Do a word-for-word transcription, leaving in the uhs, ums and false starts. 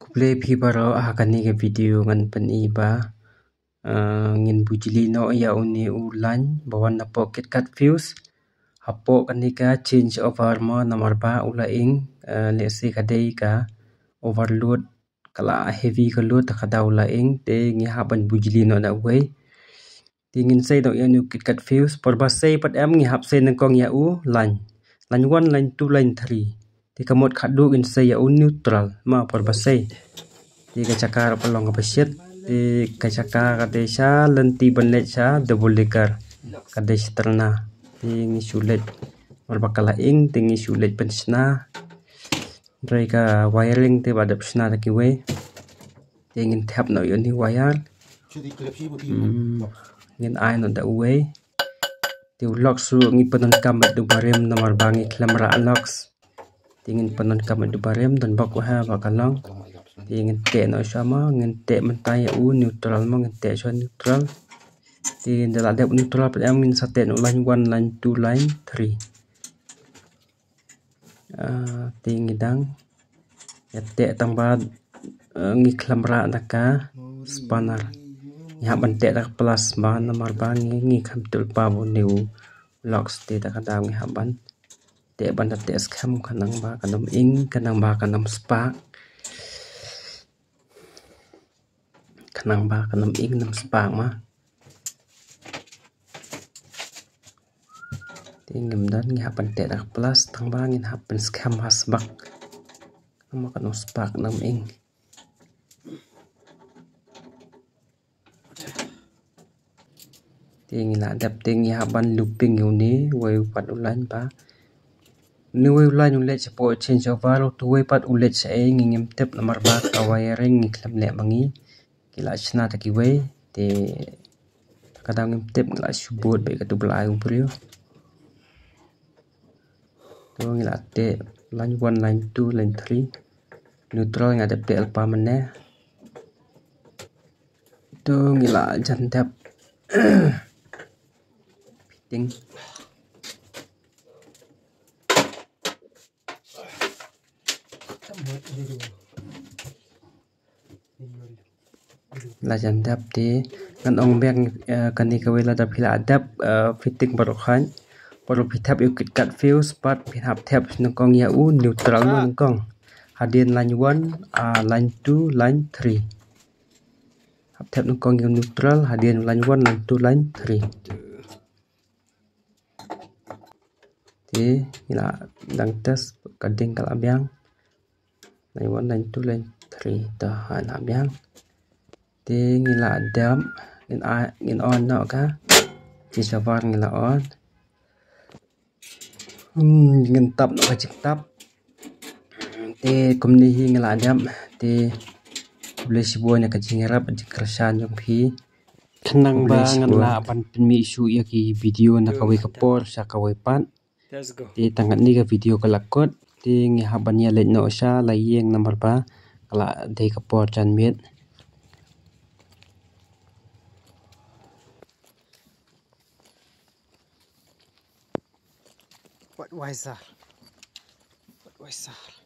Khublei phi baroh, ha kane ka video ngan pyni ba, eh, ngin bujli noh ïa une u line ba wan napoh KitKat Fuse. Hapoh kane ka change over mo, namar ba u la ing, eh, lehse ka dei ka overload, ka la heavy ka load, te ka daw la ing, te ngi hap ban bujli noh da uwei. Te ngin sei noh ïa une u KitKat Fuse, por ba sei pat em ngi hap sei nyngkong ïa u line. Line one, line two, line three. Te ka mut khadduh ngin sei ïa u neutral, mo por ba sei. Te ka jaka ruh ka long kaba shit. Te ka jaka ka dei sha lynti ban leit sha double decker. Ka dei sha tyrna. Te ngi shu leit. Namar ba ka la ing, te ngi shu leit ban shna. Hynrei ka wiring te ba dep shna da kiwei. Te ngin thep noh ïa une u wire. Hmm, ngin ai noh da uwei. Te u locks ruh ngi pyndonkam bad u barim namar ba ngi khlem rah locks. Te ngin pyndonkam bad u barim, don bok u ha ba ka long. Te ngin teh noh shuwa mo, ngin teh mynta ïa u neutral mo, ngin teh shuwa neutral. Te ynda la dep neutral pat em ngin sa teh noh line one, line two, line three. Ah, te ngi dang ïa teh tang ba, eh, ngi khlem rah da ka spanner. Ngi hap ban teh da ka plus ba namar ba ngi, ngi khlem tip lypa ba une u locks, te da ka daw ngi hap ban teh, ban da teh skhem khnang ba kan ym ing, khnang ba kan ym spark. Khnang ba kan ym ing, ym spark ma. Te ngim don, ngi hap ban teh da ka plus tang ba ngin hap ban skhem ha sbak. Khnang ba kan ym spark, kan ym ing. Te ngi la dep, te ngi hap ban looping ïa une uwei pat u line ba, une uwei u line u leit shapoh change over, utu uwei pat u leit shaei ngi ngim tip namar ba ka wiring ngi khlem leh ma ngi. Ki la shna da kiwei, te ka daw ngim tip, ngi la shu bud bad katu ba la ai u briew. To ngi la teh line one, line two, line three. Neutral nga dep teh lypa mynne. To ngi la jan dep fitting. La jan dep te ngan ong biang, eh, kane kawei lada phi la dep, eh, fitting baroh khan. Baroh phi thep ïa u KitKat Fuse pat phin hap thep nyngkong ïa u neutral mo nyngkong. Hadien line one, ah, line two, line three. Hap thep nyngkong ïa u neutral hadien line one, line two, line three. Te ngi la dang test ka ding ka la biang. Line one, line two, line three. To ha la biang. Te ngi la dep, ngin a, ngin on noh ka. Change over ngi la on. Hmm, ngin tap noh ka jingtap. Te kumne hi ngi la dep. Te khublei shibun ïa ka jingïarap jingkyrshan jong phi. Khnang ba ngan lah ban pynmih shuh ïa ki video na kawei ka por sha kawei pat. Te tang katne ka video ka la kut. Te ngi hap ban ïa leit noh sha la ïing namar ba ka la dei ka por jan miet. Budweiser. Budweiser.